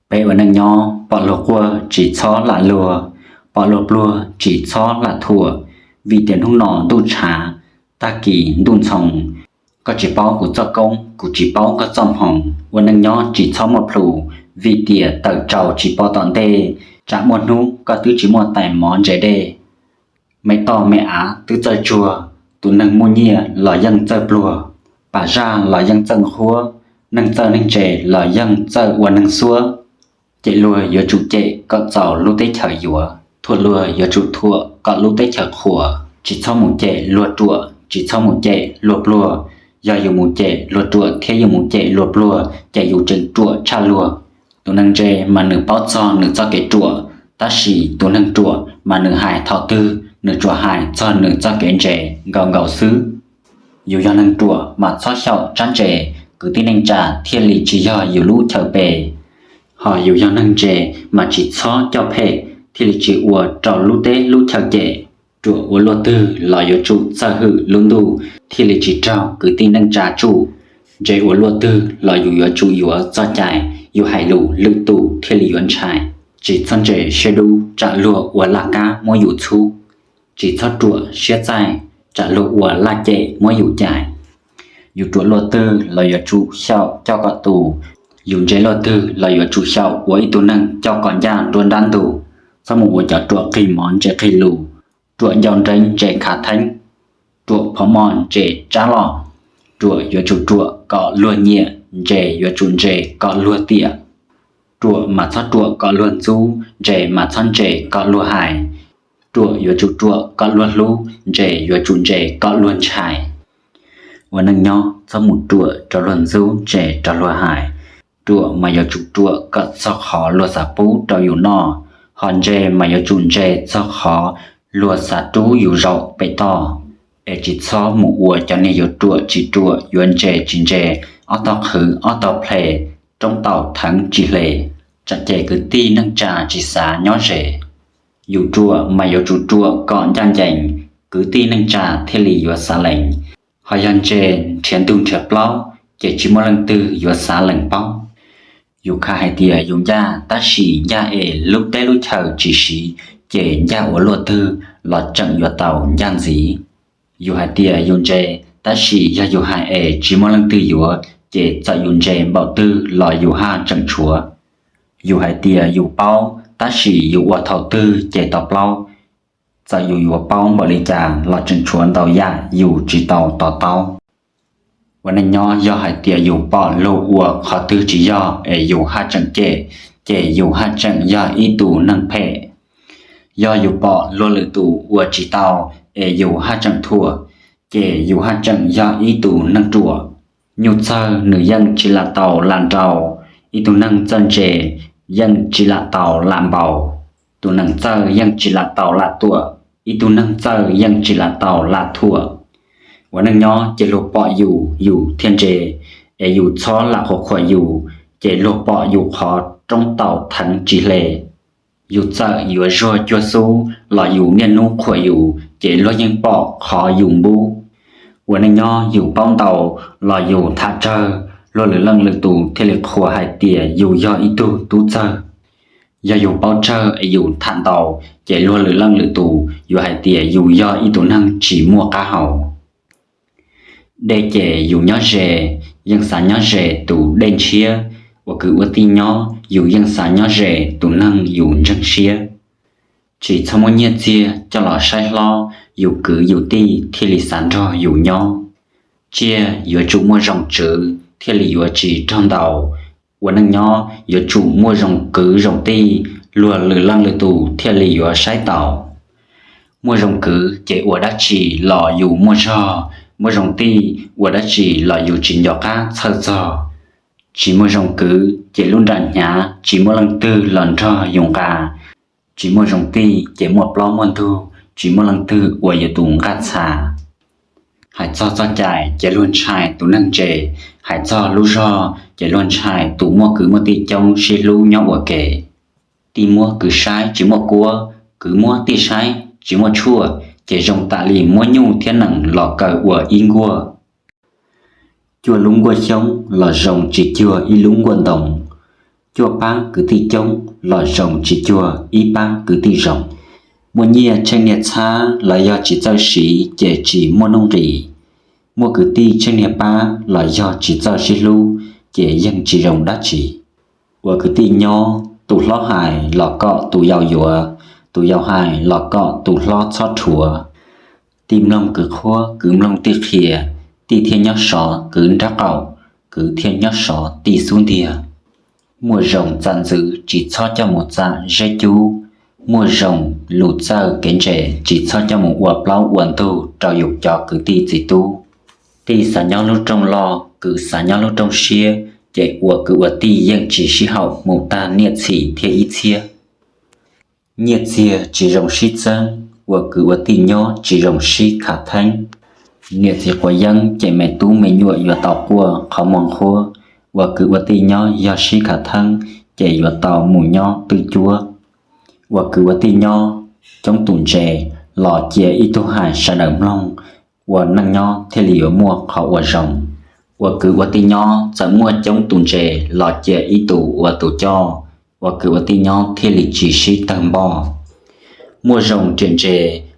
Peb ua neej nyob pom luag quaj tsis txhob lam luag, pom luag pluag tsis txhob lam thuam, vim tias hnub no ntuj tshav, tag kis ntuj ntxhoo. Koj tsis paub kuv txoj koob, kuv tsis paub koj txoj hmoo. Ua neej nyob tsis txhob muaj plhus, vim tias tawm tsaus tsis pom tom ntej, tsam muaj hnub koj twb tsis muaj tais mov ntse dej. Me toj me av twb txawj tsuag, tus neeg muaj nyiaj los yeej txawj pluag, pam zaj los yeej txawj nqhuab, neeg txawj neeg ntse los yeej txawj ua neeg xuab. Cem luag yuav tsum cem kom txaus lub teb chaws yuav, thuam luag yuav tsum thuam kom lub teb chaws qhuas. Tsis txhob mus cem luag ruam, tsis txhob mus cem luag pluag. Yog yus mus cem luag ruam thiab yus mus cem luag pluag ces yus tseem ruam tshaj luag. Tus neeg ntse mas nws paub txog nws txoj kev ruam, tab sis tus neeg ruam mas nws hais thaum twg nws tsuas hais txog nws txoj kev ntse nkaus nkaus xwb. Yus yog neeg ruam mas txhob xyaum tsab ntse, kwv tij neej tsa thiaj li tsis yog yus lub chaw pes. Hos yus yog neeg ntse mas tsis txhob coj phem, thiaj li tsis ua rau lub teb lub chaw cem. Ruam ua luaj twg los yuav tsum txawj hwm lub ntuj, thiaj li tsis raug kwv tij neej tsa tsuj. Ntse ua luaj twg los yus yuav tsum yuav txoj cai, yus hais lus lwm tus thiaj li yuav ntshai. Tsis txhob ntse siab dub tsam luag ua laj kab muab yus txhub. Tsis txhob ruam siab txaij tsam luag ua laj cem muab yus cais. Yus ruam luaj twg los yuav tsum xyaum coj kom tu, yus ntse luaj twg los yuav tsum xyaum ua ib tug neeg coj kom ncaj nruab nrab ntug. Txhob mus ua cov ruam qig mov ntse qig lus, ruam ncau nreeb ntse khav theeb, ruam phov moj ntse tsab loj. Ruam yuav tsum ruam kom luag nyiam, ntse yuav tsum ntse kom luag tiam. Ruam mas txhob ruam kom luag ntxub, ntse mas txhob ntse kom luag hais. Ruam yuav tsum ruam kom luag hlub, ntse yuav tsum ntse kom luag ntshai. Ua neej nyob txhob mus ruam rau luag ntxub, ntse rau luag hais. Ruam mas yuav tsum ruam kom txog qhov luag xav pub rau yus noj, hos ntse mas yuav tsum ntse txog qhov luag xav rub yus zaum pem toj. Es tsis txhob mus ua cov niag yuav ruam tsis ruam yuav ntse tsis ntse, ob tog qhwv ob tog ple, roob taus theev tsis hle, tsam ces kwv tij neej tsa tsis xav nyob ze. Yus ruam mas yuav tsum ruam kom ncaj ncees, kwv tij neej tsa thiaj li yuav xav lees. Hos yog ntse nrhiav ntug nrhiav plaub, ces tsis muaj leej twg yuav xav lees paub. Yus khav hais tias yus ncaj, tab sis ncaj es lub teb lub chaw tsis siv, ces ncaj ua luaj twg los tseem yuav tau ncaj ntxiv. Yus hais tias yus ntse, tab sis yog yus hais es tsis muaj leej twg yuav, ces txawm yus ntse npaum twg los yus haj tseem tshuav. Yus hais tias yus paub, tab sis yus ua thaum twg ces tau plaub. Txawm yus yuav paub npaum li cas los tseem tshuav ntau yam yus tsis tau to taub. Ua neej nyob yog hais tias yus pom luag ua qhov twg tsis yog es yus haj tseem cem, ces yus haj tseem yog ib tug neeg phem. Yog yus pom luag lwm tus ua tsis tau es yus haj tseem thuam, ces yus haj tseem yog ib tug neeg ruam. Nyuj txawg nws yeej tsis lam tau lam nrau, ib tug neeg txawj ntse yeej tsis lam tau lam npau. Tus neeg txawj yeej tsis lam tau lam tuam, ib tug neeg txawj yeej tsis lam tau lam thuam. Ua neej nyob ces luag pom yus, yus thiaj ntse, es yus txhob lam qhuas qhuas yus, ces luag pom yus qhov roob taus theev tsis hle. Yus txawm yuav zuag cuag xub los yus niaj hnub qhuas yus, ces luag yeej pom qhov yus npub. Ua neej nyob yus paub ntau los yus tham tsawg, luag lwm leej lwm tus thiaj li qhuas hais tias yus yog ib tug tub txawg. Yog yus paub tsawg es yus tham ntau, ces luag lwm leej lwm tus yuav hais tias yus yog ib tug neeg tsis muaj qab hau. Dej ces yus nyob ze, yeej xav nyob ze tus dej ntshiab. Ua kwv ua tij nyob yus yeej xav nyob ze tus neeg yus ntseeg siab. Tsis txhob muab nyiaj txiag coj los saib hlob, yus kwv yus tij thiaj li xav nrog yus nyob. Tsiaj yuav tsum muaj zoo tswv thiaj li yuav tsis raug ntaus. Ua neej nyob yuav tsum muaj zoo kwv zoo tij, luag lwm leej lwm tus thiaj li yuav saib taus. Muaj zoo kwv ces ua dab tsi los yus muaj zog, muaj zoo tij ua dab tsi los yus tsis nco qab txhawj txog. Tsis muaj zoo kwv ces lub nra hnyav tsis muaj leej twg los nrog yus nqa. Tsis muaj zoo tij ces muaj plaub muaj ntug, tsis muaj leej twg ua yus tus nqaj txha. Hais txog txoj cai ces luag ntshai tus neeg ntse, hais txog lub zog ces luag ntshai tus muaj kwv muaj tij coob sib hlub nyob ua ke. Tij muab kwv saib tsis muaj kuab, kwv muab tij saib tsis muaj tshuaj, ces zoo tam li muab nyuj thiab nees los kaw ua ib nkuaj. Cuaj lub nkuaj xyoob los zoo tsis cuag ib lub nkuaj ntoo. Cuaj pab kwv tij coob los zoo tsis cuag ib pab kwv tij zoo. Muaj nyiaj tsheej niag txhab los yog tsis txawj siv ces tsis muaj nuj nqis. Muaj kwv tij tsheej niag pab los yog tsis txawj sib hlub ces yeej tsis zoo dab tsi. Ua kwv tij nyob, tus hlob hais los kom tus yau yuav, tus yau hais los kom tus hlob txhob rhuav. Tij mloog kwv qhuab, kwv mloog tij qhia, tij thiaj nyob sov kwv nrab qaum, kwv thiaj nyob sov tij xub ntiag. Muaj zoo txam ntxwv tsis txhob coj mus txam zeb cub, muaj zoo lus txawj kev ntse tsis txhob coj mus ua plaub ua ntug rau yus cov kwv tij txiv tub. Tij xav nyob lub rooj loj, kwv xav nyob lub rooj siab, ces ua kwv ua tij yeej tsis sib haum mus tag niaj txhis thiab ib txhiab. Nyiaj txiag tsis zoo sib txeeb, ua kwv ua tij nyob tsis zoo sib khav theeb. Niam txiv quav yeeb ces me tub me nyuam yuav tau quaj qhov muag nqhuab. Ua kwv ua tij nyob yog sib khav theeb ces yuav tau mus nyob twj cuab. Ua kwv ua tij nyob, coob tus ntses los cia ib tug hais sawv daws mloog, ua neej nyob thiaj li yuav muaj qhov ua zoo. Ua kwv ua tij nyob, txawm muaj coob tus ntses los cia ib tus ua tus coj, ua kwv ua tij nyob thiaj li tsis sib tawg npoj. Muaj zoo riam ntse,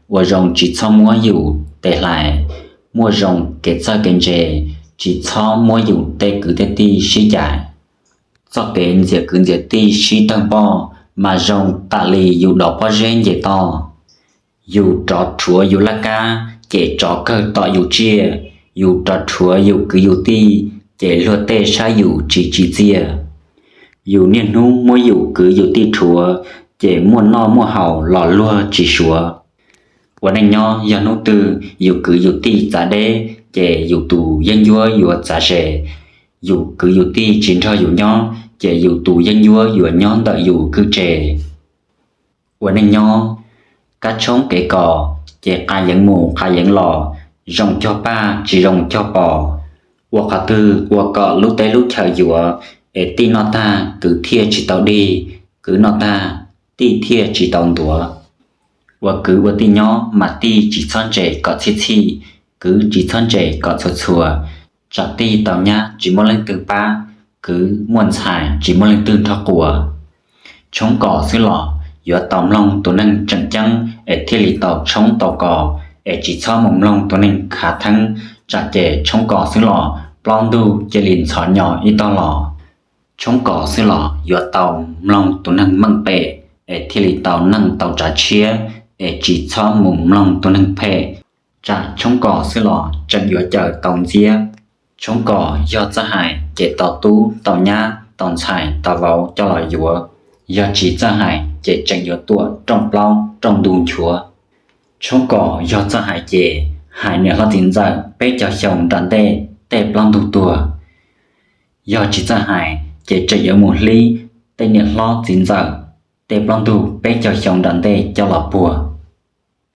ua zoo tsis txhob muab yus tes hlais. Muaj zoo kev txawj kev ntse, tsis txhob muab yus tej kwv tej tij sib cais. Txoj kev ntxias kwv ntxias tij sib tawg npoj mas zoo tam li yus dov pob zeb nce toj. Yus rov rhuav yus laj kab ces tsov kawg tom yus tsiaj, yus rov rhuav yus kwv yus tij ces luag tej saib yus tsis tsim txiaj. Yus niaj hnub muab yus kwv yus tij rhuav ces muaj noj muaj haus los luag tsis suav. Ua neej nyob yog hnub twg yus kwv yus tij txav deb ces yus tus yeeb ncuab yuav txav ze. Yus kwv yus tij tsis nrog yus nyob ces yus tus yeeb ncuab yuav nyob ntawm yus kwj tse. Ua neej nyob, kab tshoob kev kos ces qa yeev mus qa yeev los, zoo cog paj tsis zoo cog pos. Ua qhov twg ua kom lub teb lub chaw yuav, es tij noj tag kwv thiaj tsis tau dig, kwv noj tag tij thiaj tsis tau ntuav. Ua kwv ua tij nyob mas tij tsis txhob ntses kom txhij txhij, kwv tsis txhob ntses kom txhua txhua, tsam tij tau nyab tsis muaj leej twg pab, kwv muaj ntxhais tsis muaj leej twg nrog quas. Tshoob kos xwb los yuav tau mloog tus neeg tseem ceeb es thiaj li tau tshoob tau kos, es tsis txhob mus mloog tus neeg khav theeb, tsam ces tshoob kos xwb los plaub ntug cia li ntxhov nyo ib tog los. Tshoob kos xwb los yuav tau mloog tus neeg meej pem es thiaj li tau neej tau tsav tshiab, es tsis txhob mus mloog tus neeg phem, tsam tshoob kos xwb los tseem yuav cawm tau ntxiab. Tshoob kos yog txawj hais ces tau tub tau nyab tau ntxhais tau vauv coj los yuav, yog tsis txawj hais ces tseem yuav tuam rooj plaub rooj ntu nchuav. Tshoob kos yog txawj hais ces hais niam hlob txiv ntxawm peb caug xyoo nram ntej tej plaub ntug tuag. Yog tsis txawj hais ces tseem yuav mus hlib tej niam hlob txiv ntxawm tej plaub ntug peb caug xyoo nram ntej coj los puag.